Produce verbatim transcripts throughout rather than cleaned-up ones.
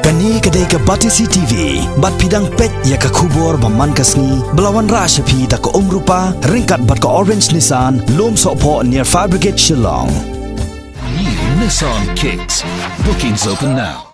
Kane ka dei ka Batesi T V, bad phi dang peit ïa ka khubor ba man ka sngi, ba la wanrah sha phi da ka Umrupa, ryngkat bad ka Orange Nissan, Lum Sohphoh near Fire Brigade Shillong. New Nissan Kicks. Bookings open now.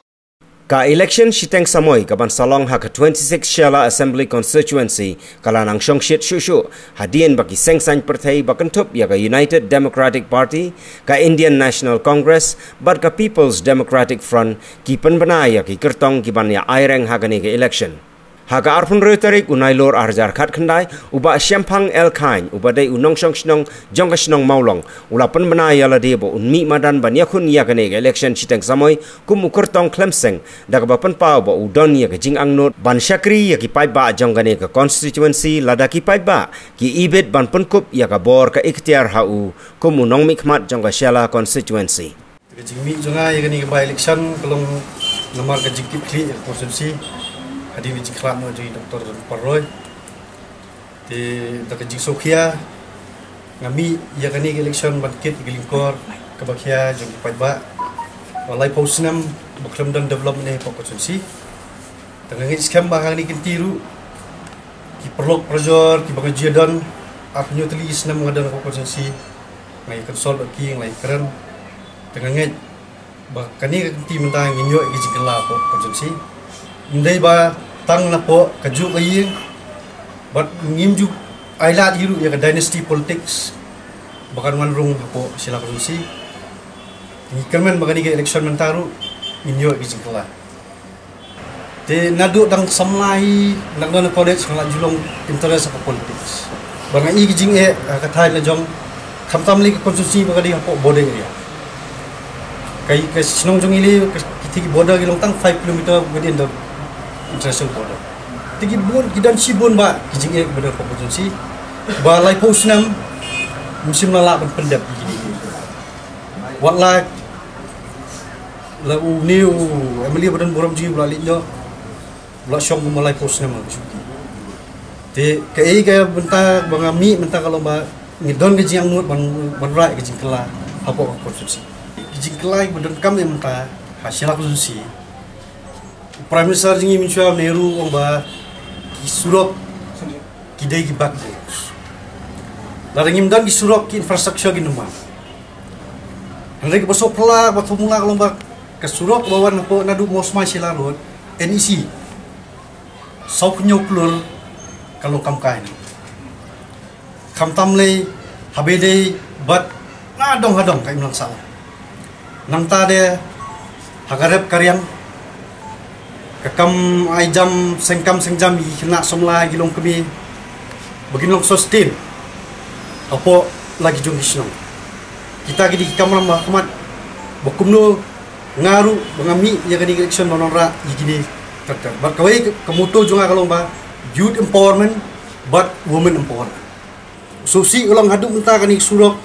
Ka election shiteng samoi ka ban sa long ha ka twenty-six Shella Assembly Constituency ka la nang shong shit shuh shuh, hadien ba ki seng saiñ pyrthei ba kynthup ïa ka United Democratic Party, ka Indian National Congress, bad ka People's Democratic Front, ki pynbna ïa ki kyrtong ki ban ïa aireng ha kane ka election. Ha ka arphew hynriew tarik u Nailur arhajar khatkhyndai, u Bah Shemphang L Chyne, uba dei u nongshong shnong jong ka shnong Mawlong, u la pynbna ïa lade ba un mih madan ban ïakhun ïa kane ka election shiteng samoi kum u kyrtong khlem seng, da kaba pynpaw ba u don ïa ka jingangnud ban shakri ïa ki paidbah jong kane ka constituency, lada ki paidbah ki ibit ban pynkup ïa ka bor ka iktiar ha u kum u nongmihkhmat jong ka Shella constituency. Ka jingmih jong nga ïa kane ka by-election ka long namar ka jingkitkhlieh ïa ka constituency hadien ka jingkhlad noh jong i Doctor Paroi. Te da ka jingsngewkhia nga mih ïa kane ka election ban kit ïa ka lyngkor kaba khia jong ki paidbah. Ba laiphew snem ba khlem don development hapoh constituency. Te nga ngeit skhem ba ha kane ka kynti ruh ki paralok parajor kiba nga ju ïadon, arphew hynñiew tylli ki snem nga don hapoh constituency, nga ïa consult bad ki, nga la ïakren. Te nga ngeit ba kane ka kynti mynta ngin ïoh ïa ka jingkylla hapoh constituency. Ym dei ba tang napoh kajuh ka ïing, bad ngim ju ailad hi ruh ïa ka dynasty politics ba kan wan rung hapoh Shella constituency. Ngi kyrmen ba kane ka election mynta ruh ngin ïoh ïa ka jingkylla. Te naduh dang samla hi, dang don ha college nga la ju long interest ha ka politics. Ba nga i ka jingeh ha ka thaiñ la jong, khamtam lei ka constituency ba ka dei hapoh border area. Ka, ka shnong jong ngi lei, ka, ki thik border ki long tang five kilometer within the international border. Te ki bun, ki don shibun bah ki jingeh kiba don hapoh constituency. Ba laiphew snem, mynsiem la lah ban pyndep ïa ki. Wat la, la une u MLA ba don burom jong ngi u la leit noh, u la shong kumba laiphew snem ha ka shuki. Te kaei ka bynta ba nga mih mynta ka long ba ngi don ka jingangnud ban, ban rah ka jingkylla hapoh ka constituency. Ka jingkylla ba donkam ïa mynta ha Shella constituency. Prime Minister jong ngi mynshuwa u Nehru u ong ba ki surok ki dei ki backbones. Lada ngim don ki surok, ki infrastructure kin ym wan. Hynrei kaba sngewphylla, kaba sngewphylla ka long ba ka surok ba wan hapoh naduh Mawsmai Shella Road, NEC, saw phew hynñiew klur, ka long kam kai noh. Khamtam lei haba ïadei bad na dong ha dong ka imlang sahlang. Nangta de ha ka rep ka riang, ka kam ai jam, seng kam seng jam ïa ki khynnah samla, ïa ki longkmie ba kin long sustain hapoh la ki jong ki shnong. Kita ki dei ki kamram ba khmat ba kumno nga ruh ba nga mih ïa kane ka election ban wanrah ïa kine. Bad kawei ka motto jong nga ka long ba youth empowerment bad women empowerment. Sngewsih ka long haduh mynta kane ka surok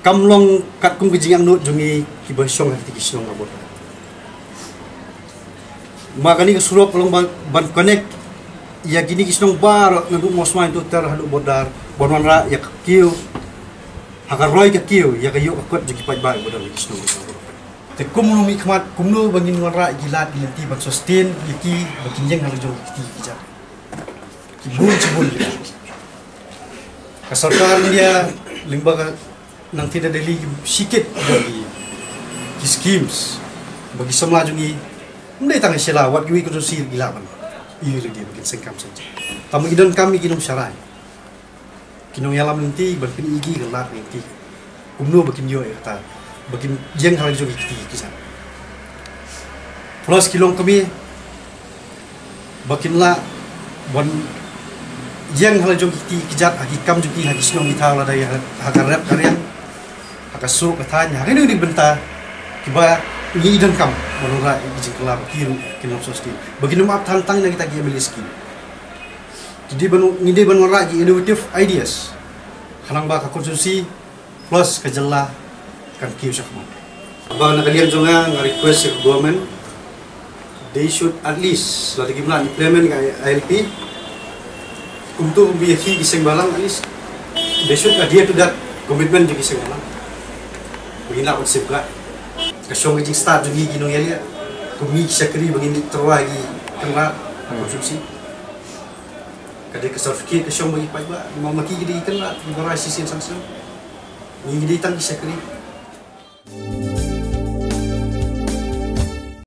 kam long katkum ka jingangnud jong ngi kiba shong ha kine ki shnong ka border. Ma kane ka surok ka long ban, ban connect ïa kine ki shnong baroh naduh Mawsmai, naduh ter haduh border, ban wanrah ïa ka kiew, ha ka roi ka kiew, ïa ka ïoh ka kot jong ki paidbah ba don ha ki shnong ka border. Te kum u nongmihkhmat, kumno ba ngin wanrah ïa ki lad ki lynti ban sustain ïa ki ba kin ïeng ha la jong ki kti ki jat. Ki bun shibun ki. Ka sorkar India lyngba ka nangta da Delhi ki shikit ki, ki schemes ba ki samla jong ngi. Ym dei tang ha Shella, wat kiwei ki constituency ki lah ban ïoh lade ba kin seng kam seng jam. Tangba ki donkam ïa ki nongsharai, ki nongïalam lynti ban pyni ïa ki ka lad lynti. Kumno ba kin ïoh ïa kata, ba kin ïeng ha la jong ki kti ki jat. Plus ki longkmie ba kin lah ban ïeng ha la jong ki kti ki jat, ha ki kam jong ki, ha ki shnong ki thaw, lada ïa ha ka rep ka riang, ha ka suk ka thaiñ, ha kano kano ka bynta kiba ngi i donkam ban wanrah ïa ki jingkylla ba ki ruh kin long sustain, ba kin ym ap than tang na kita ki MLA scheme. Ki dei ban, ngi dei ban wanrah ki innovative ideas khnang ba ka constituency plus ka jylla kan kiew shakhmat. Ba na ka liang jong nga, nga request ïa ka government, they should at least, lada kim lah implement ka ILP, kumto kumba ïa ki, ki seng bhalang, at least they should adhere to that commitment jong ki seng bhalang. Ba ngin lah ban safeguard, ka shong ka jingstad jong ngi ki nongïaleh. Kum ngi ki shakri ba ngin leit tyrwa ki kynrad, hmm, konsumsi. Ka dei ka certificate ka shong ba ngi paidbah, ma ma ki ki dei ki kynrad, ki ba rai shisien san snem. Ngi ki dei tang ki shakri.